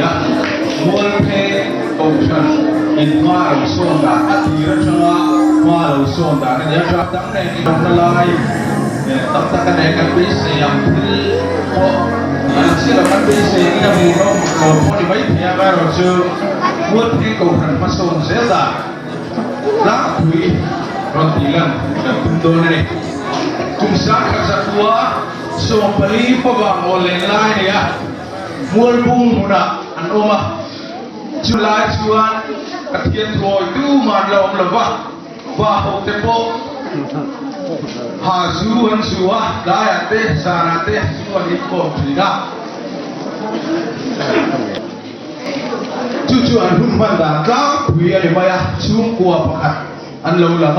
a, Mualpheng Kohhran in hma a lo sawn dan a tir atanga hma a lo sawn dan a ni a, ṭah dang nen inawmna lai tam tak a nei kan beisei ang thil pawh a la chiah lo kan beisei angin a hmuh rawng lo pawh a ni maithei a, amaherawhchu Mualpheng Kohhran hmasawn zel dan Tlangpui rawn tih lan kan tum dawn a ni. Kum sangkhat zakua 14 favang aw len lai a ni a, Mualbung hmunah an awm a. Chu lai chuan Pathian thuawi tumah an la awm lo va, pa hote pawh ha zu an zu a, tlaiah te zanah te zu an inkhawm thin a. Chu chu an hun hman dan tlangpui a ni mai a, chhungkua pakhat an lo lang a.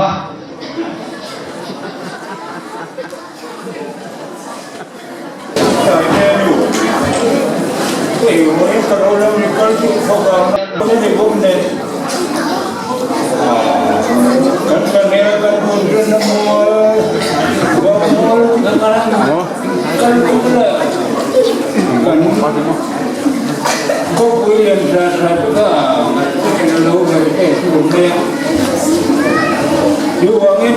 Khawpui lem hran hran kha ngaihtuah lo ve te chu awm mai a. Chuvangin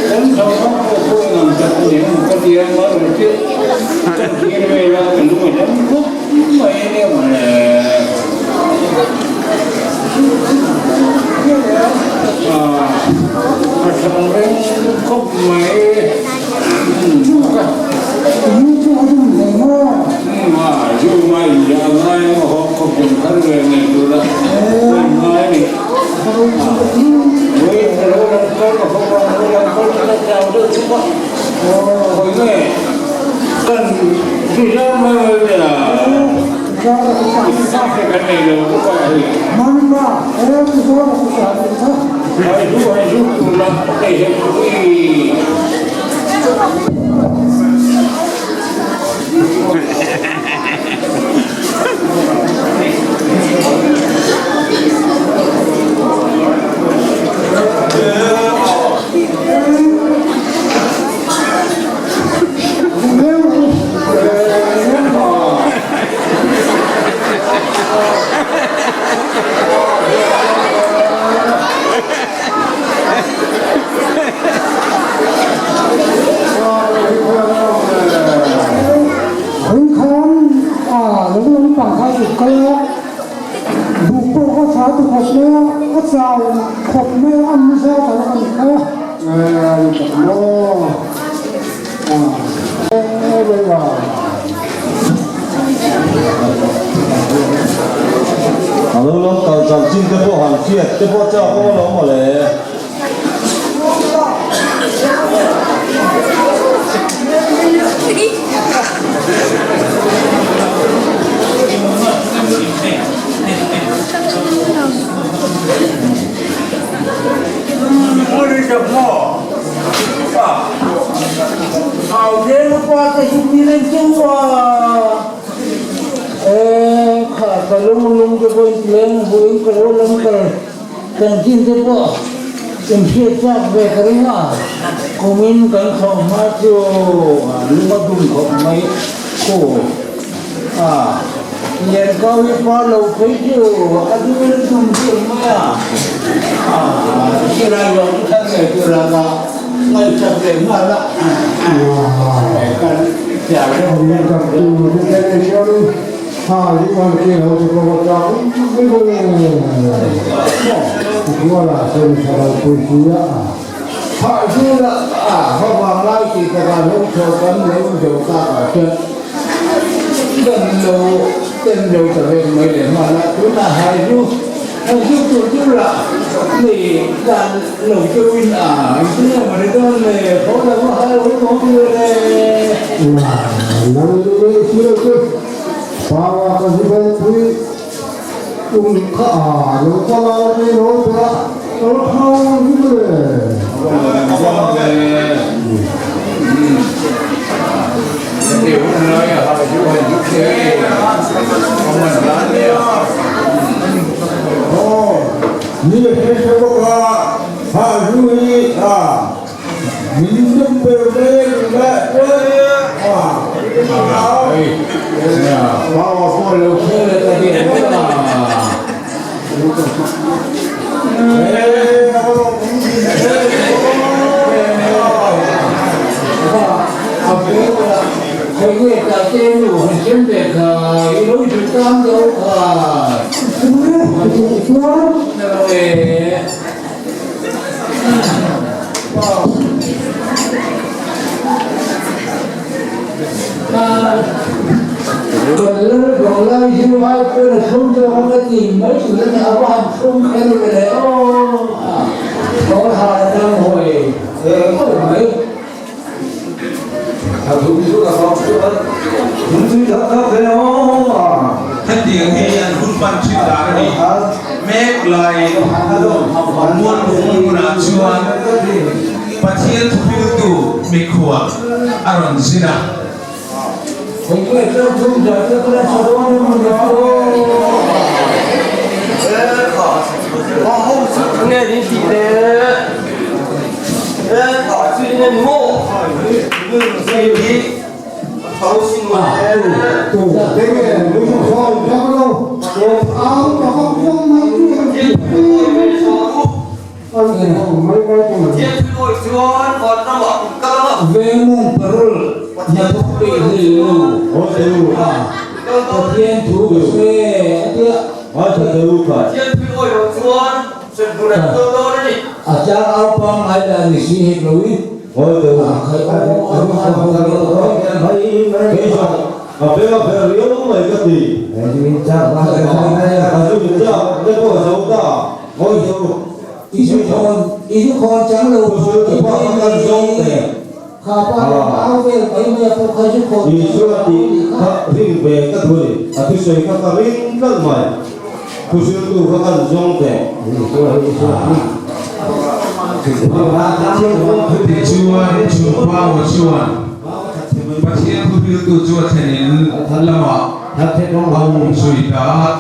kan thawhham pawh pawh engang tak a ni ang ka ti a, mahse chu kan thlir vel a ka lung a dam khawp mai a nia mawle. A thang reng khawp mai. A lo lam kal chanchin te pawh han hriat te pawh chak awm alawm mawle. Chanchin te pawh inhriat chak ve ka ring a, kumin kan khawh hma chu lung a dum khawp mai khu a, Liankawi pa lo phei chu a dum in a dum deuh mai a, silai lawng chu thar ngei tur a ka ngaihsak leh nghal a, kan chhiar deuh. Panga ka hi vel pui um kha a lo kal a ni lo te a lo hau hi le. Ni le hre hre bawk a ha zu hi a Min tum ber mai le a. Pawa pawh lo thleng leh ta der mai a. Hetiang hi an hun hman thin dan a ni mek laiin Mualbung hmunah chuan Pathian thuhriltu mikhual a rawn zin a. Vengmung parul hnathawk peih hlei lo a, Pathian thu ka hre a tia. A tlang au pangngai dan ni si hek lo i. I zu khawn i zu khawn chang lo phur ti mai mai kha pa rawn au vel mai mai a pawh kha zu khawn chang lo a nih kha. Ring ve ka duh a ni. A thusawi kha ka ring tlat mai. Thuhriltu kha kan zawng teh. Tichuan, Chungpaua chuan Pathian thuhriltu chu a thlen in lamah a um zui ta a.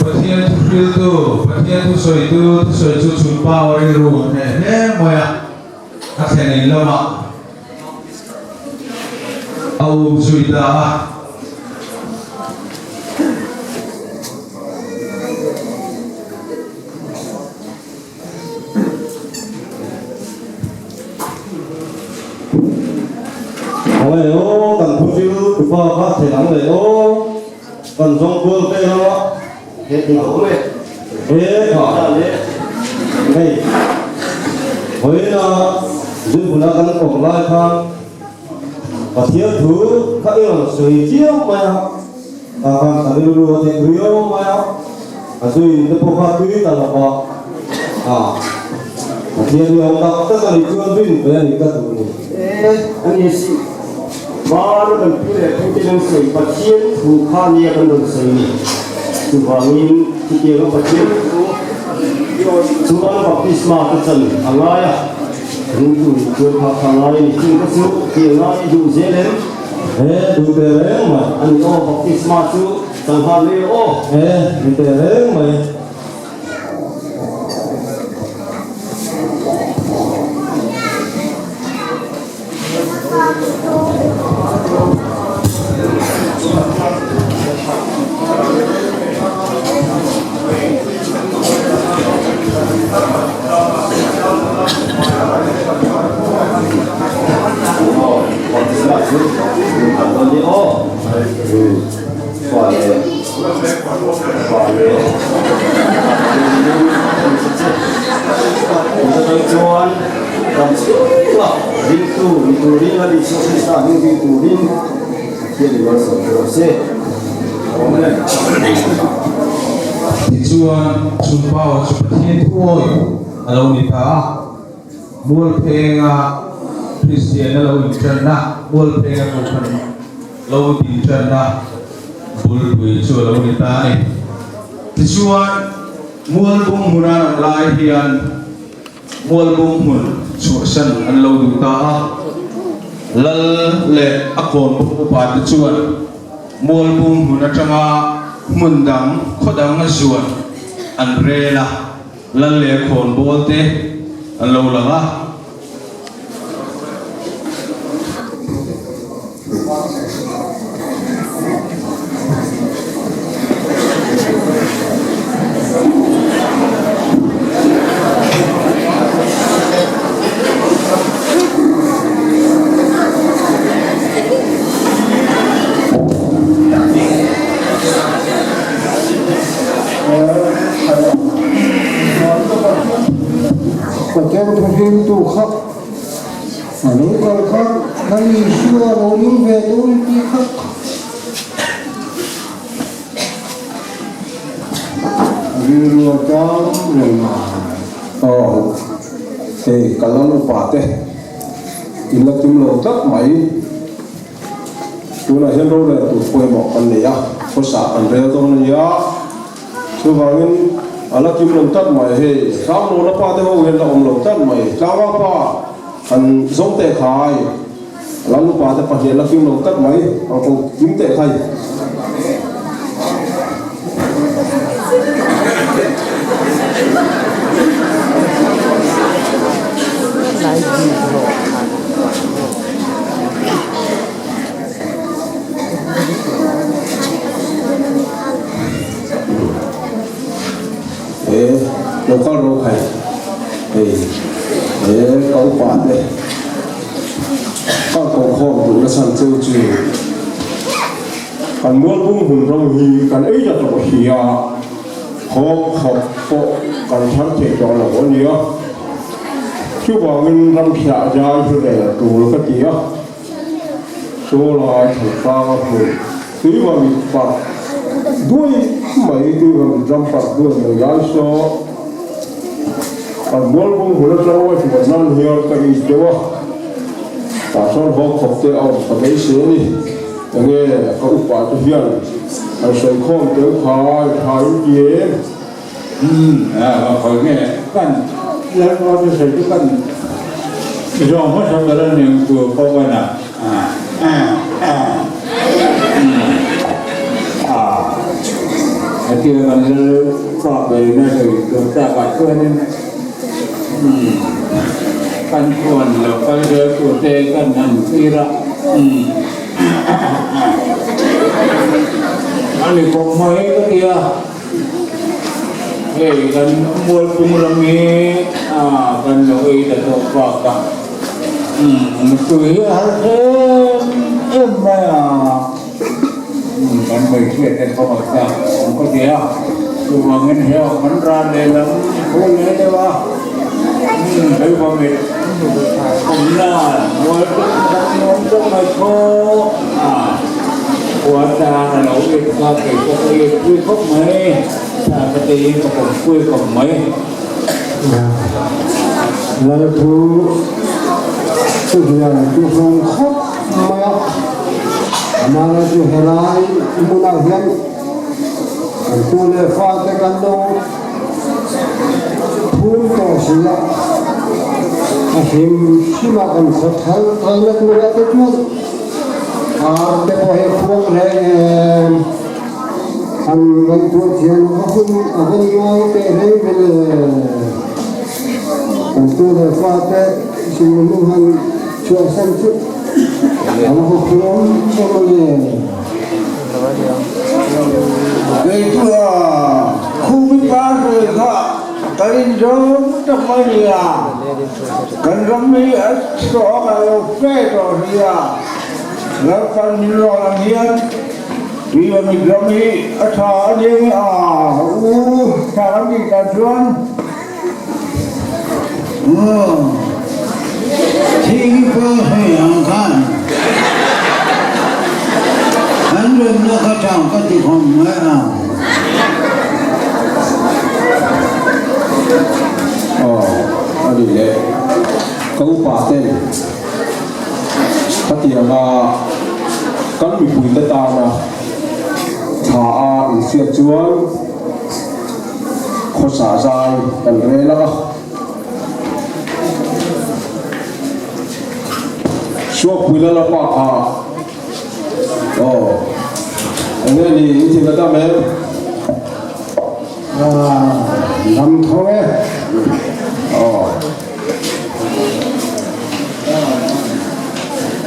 Pathian thuhriltu, Pathian thusawitu, thusawi chu Chungpaua rilru a hneh hle mai a, a thlen in lamah a um zui ta a. Awle aw, kan thuhil tupa kha thlen ang le aw, kan zawng kual vel a. He kha hei vawiina zunhmuna kan awm lai khan Pathian thu kha i rawn sawi chiang mai a, tah khan ka rilru a dik riau mai a, a zui te pawh kha tui ta lo va, a Pathian hi awm tak tak a nih chuan rin ve a nih ka duh ni. E, a ni si. Hmana kan pu leh pute an sawi Pathian thu kha nia kan rawn sawi ni. Chuvangin chutianga Pathian thu chuan baptisma te chan a ngai a, ringtu nih chuan kha kha ngai a ni. Chung te chu ti a ngai duh zel em? E, duh teh reng mai. A ni aw, baptisma chu chan nghal mai aw. E, ni teh reng mai. Chuan dam chhunga ringtu ni turin a Isua Krista hming zui turin Pathian in malsawm che rawh se. Amen. Tichuan, Chhunpaua chu Pathian thuawi a lo ni ta a. Mualphenga Kristianna lo inṭanna, Mualphenga Kohhran lo dinṭanna bulpui chu a lo ni ta a ni. Tichuan, Mualbung hmuna an awm lai hian Mualbung hmun chhuahsan an lo duh ta a. Lal leh a kawnbung upate chuan Mualbung hmun aṭanga hmun dang, khaw dang a zuan an rel a. Lal leh khawnbawl te an lo lang a. Pathian thuhlimtu kha a lo kal kha Lal Isua lo ring ve dawn tih kha rilru a tang reng a. Aw, hei ka lal upa te in la kim lo tlat mai. Tunah hian rorel tur pawimawh kan nei a, khawsa kan rel dawn a nia. Chuvangin a la kim lo tlat mai hei, Tlanglawn a pa te ho hian la awm lo tlat mai, Tlangau pa han zawng teh khai, Lalupa te pahnih an la kim lo tlat mai, ang ko kim teh khai. He local ro khai hei he ka upa te kal ko khawm duh na chhan cheu chu kan mualbung hun ro hi kan ei ta tawh hi a khawng khawp pawh kan thar thei tawh lo a nia chuvangin ram hriah zai hi rel tur ka ti a. Chawlai Thangtanga hmun tuiva mit parh duai mai tuiva mit ram parh duai mai lai saw kan Mualbung hmun atanga hmuh nan hian ka it deuh a, tah chuan haw khawp te a awm ka beisei a ni. Enge ka upa te hian an sawi khawm tel khai tha in ti em? Umm a khawi nge kan Lalpa chu sawi chu kan zawng hmasa ber a ning tur pawh a na a hetia kan Lalpa beina sawi tur takah chuanin kan chuan lo kal zel tur te kan han thlir a a ni khawp mai ka ti a. Hei kan Mualpung ram hi kan lo ei ta tawh bak a, tui hi a har em em mai a, kan hmeichhia te pawh a chak awm ka ti a, chuvangin hei kan ral lehlam thu leh deuh a, hei vawmit awmna Mualpung ram nuam tak mai pawh a. Khua tan a lo it kha kei pawh ka it pui khawp mai, thla ka teiin ka pawm pui khawp mai. Lalthu chu hian chu hlawm khawp mai a, amahna chu helai hmunah hian kan tu leh fate kan lo phum tawh si a, a hlim hrim a kan khaw thar kalna turah te chuan Ar te pawh hi khuang reng em? An ngaihtuah thiam a hun a va ngai teh reng ve le. Kan tu leh fa te Singnu han chhuahsan chu a va khuang em a le. Kei chu a khumi pa sawi kha ka inzawm tak mai nia. Kan ram hi a chhuak a lo fe tawh hle a, Lalpan min rawn ang hian tui amit ram hi a tha a nia nge a u tha kan tih tan chuan Aw thing pawh sawi ang khan kan remna kha tha ka ti khawm mai ang. Aw, a ni le. Ka upa ten khatianga kan mipuite tana tha a inhriat chuan khawsa zai kan rel a. Suakpui Lalapa kha aw, enge ni i thin a dam em? Lam tho e. Aw.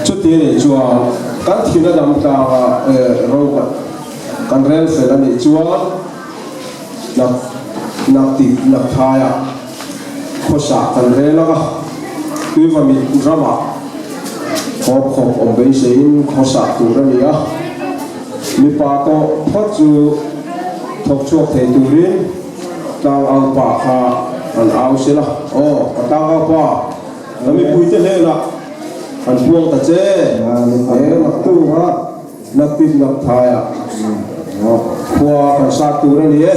Chuti anih chuan. Kan thin a dam tlanga ro kan rel fel a nih chuan nak nak tih nak thaiah khawsah kan rel ang a, Tuivamit ramah khawp khawp awm beiseiin khawsah tur a ni a, mipa tawh phawt chu thawk chhuak thei turin tlangau pa kha an au sela, Aw ka tlangau pa, ka mipuite hnenah an puang ta che, he naktuka naktip nakthaiah khua kan sat tur a ni e,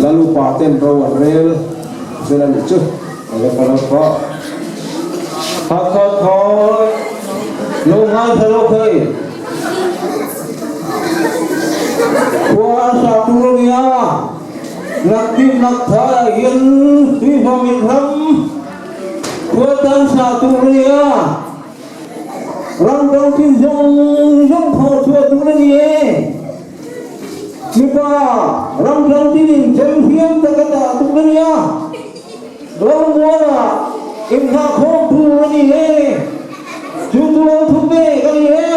Lalupa ten ro an rel fel a nih chu. Khua a sat tur a ni a. Naktip nakthaiah hian Tuihmamit ram khua tan sa tur a ni a, ram dang thil zawng zawng thawh chhuah tur a ni e. Mipa ram dang thilin chem hliam taka dah tur a ni a, Romuala inghahkhawm tur a ni e. Chu chu lo thu pek a ni e.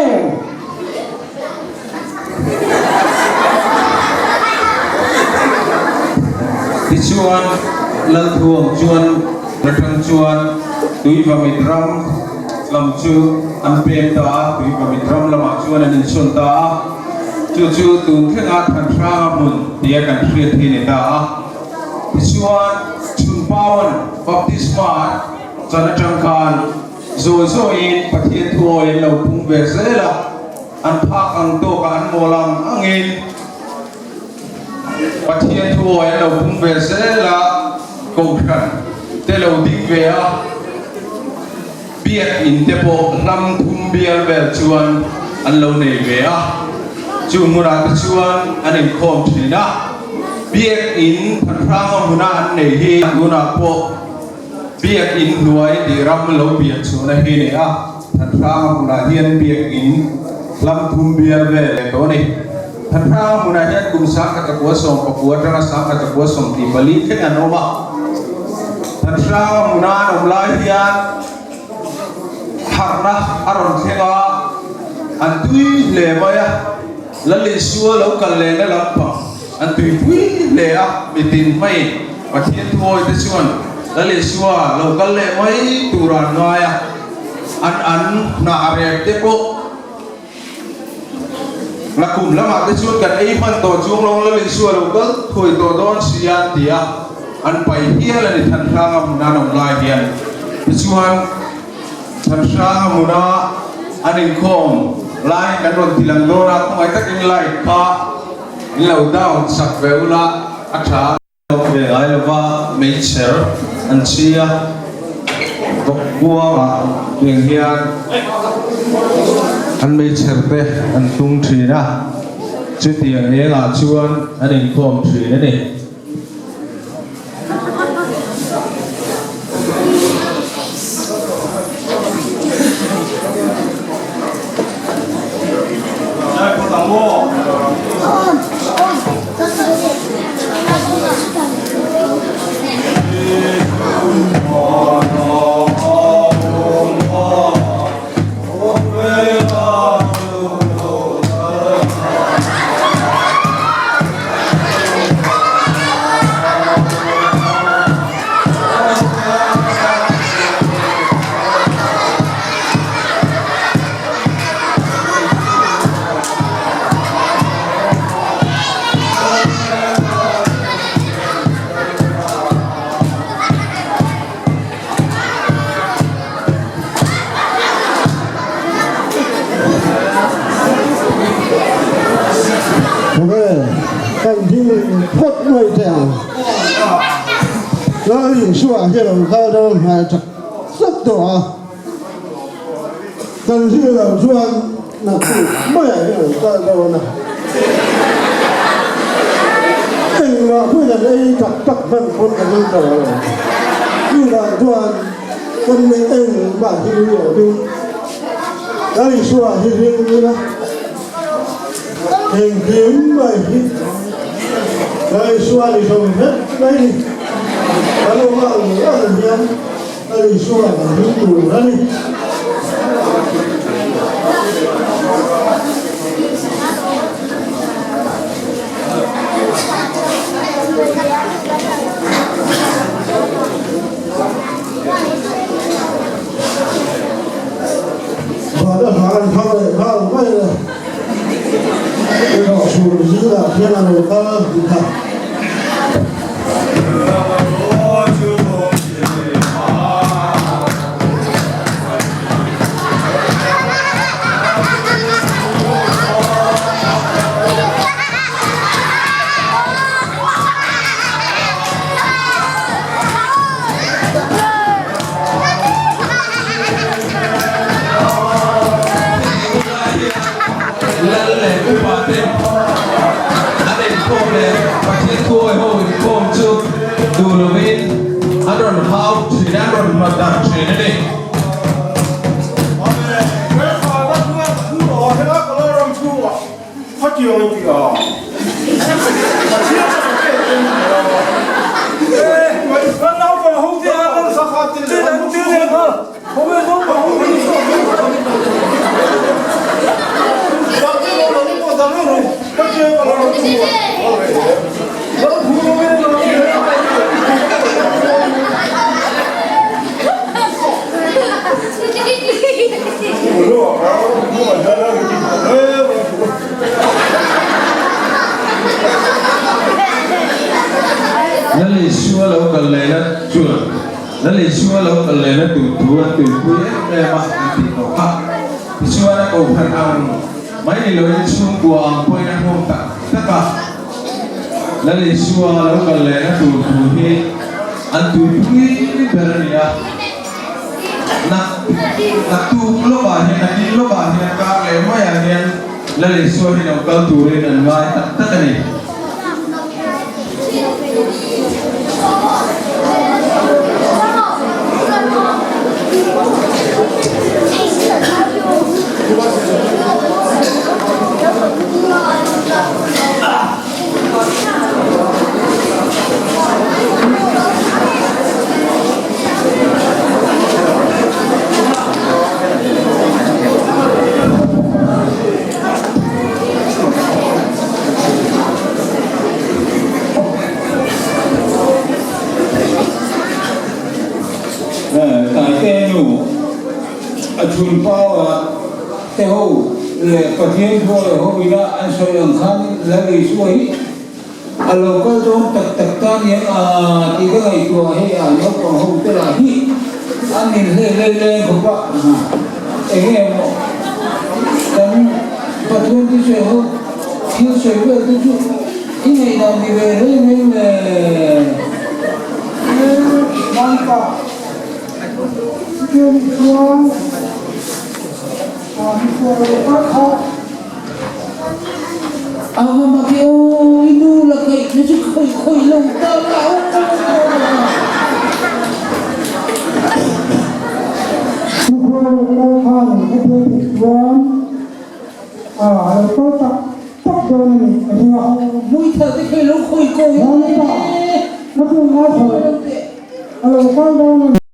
Tichuan, Lalthuang chuan atang chuan Tuivamit ram lam chu an pem ta a, Tuivamit ram lamah chuan an insawn ta a, chu chu tun thlenga Thanhranga hmun tia kan hriat hi a ni ta a. Tichuan, Chhunpauan Baptisma chan atang khan zawi zawiin Pathian thuawi an lo pung ve zel a. An phak ang tawkah an mawl ang angin Pathian thuawi an lo pung ve zel a, Kohhran te lo ding ve a, Biakinn te pawh hlam thum bial vel chuan an lo nei ve a, chu hmunah te chuan an inkhawm thin a, Biakinn Thanhranga hmuna an nei hi tunah pawh Biakinn hnuai tih ram lo pian chhuahna hi a ni a. Thanhranga hmunah hian biakinn hlam thum bial vel leh tawh a ni. Thanhranga hmunah hian kum 1140 atanga 1124 thleng an awm a. Thanhranga hmuna an awm lai hian harhna a rawn thleng a, an tui hle mai a. Lal Isua lo kal lehna lampang an tuipui hle a, mitin hmaiin Pathian thuawi te chuan Lal Isua lo kal leh mai tur an ngai a, an an hnah rep te pawh la kum lamah te chuan kan ei hman tawh chuang lo Lal Isua lo kal thuai tawh dawn si a an ti a, an pai hial a ni Thanhranga hmun an awm lai hian. Tichuan. Thanhranga hmuna an inkhawm laiin kan rawn ti lang dawn a, khawngaih takin light kha in lo down sak ve ula a tha. Awm ve ngai lova meichher an chhi a, bawk kuangah tiang hian an meichher te an tung thin a, chutiang engah chuan an inkhawm thin a ni. Kan ding phawt mai teh ang. Lal Isua hi lo kal dawn hnai tak tak tawh a, kan hrilh loh chuan naktuk maiah hi lo kal dawn a. Engmah pawhin an ei tak tak hman pawn kan ring tawh lo. Chuvang chuan kan neih engmah hi ring lovin Lal Isua hi ring ila engkim mai hi Lal Isua ni zawm vek mai ni. Kan awm ang ang hian Lal Isua kan ring tur a ni. Pathian a lo kal tih kha. Lal leh upa te an inkhawm leh Pathian thuawi ho inkhawm chu duh lovin an rawn hau thin a, an rawn hma darh thin a ni. Lal Isua lo kal lehna chuan Lal Isua lo kal lehna tur thu an tuipui em em a an tih tawh kha. Tichuan a kohhran ang mai ni loin chhungkua ang pawhin a hmuak tak tak a. Lal Isua lo kal lehna tur thu hi an tuipui ber a ni a. Nak naktuk lawkah hian nakin lawkah hian kar leh maiah hian Lal Isua hi lo kal turin an ngai tak tak a ni. Taite nu a chhun pau a te ho leh Pathian thuawi ho ila an sawi ang khan Lal Isua hi A lo kal dawn tak tak ta aniang a tih ka ngaihtuah hei a naupang ho te lah hi an inhleh leh leng khawp a, eng nge maw kan Pathian te sawi ho thil sawi vel te chu i ngaihdan ni ve reng reng le. Hmanpa chuan chuan a misual lo kal kha. A va mak e aw, i nu la kaih na chu khawih khawih lo ta la aw. Mikhual lo kal khan ka thil tih chuan a lo kal tak tak dawn a nih ka ring a. Muithla te kha i lo khawih kawi ang e. Ka chu ngai tho a lo kal dawn a ni.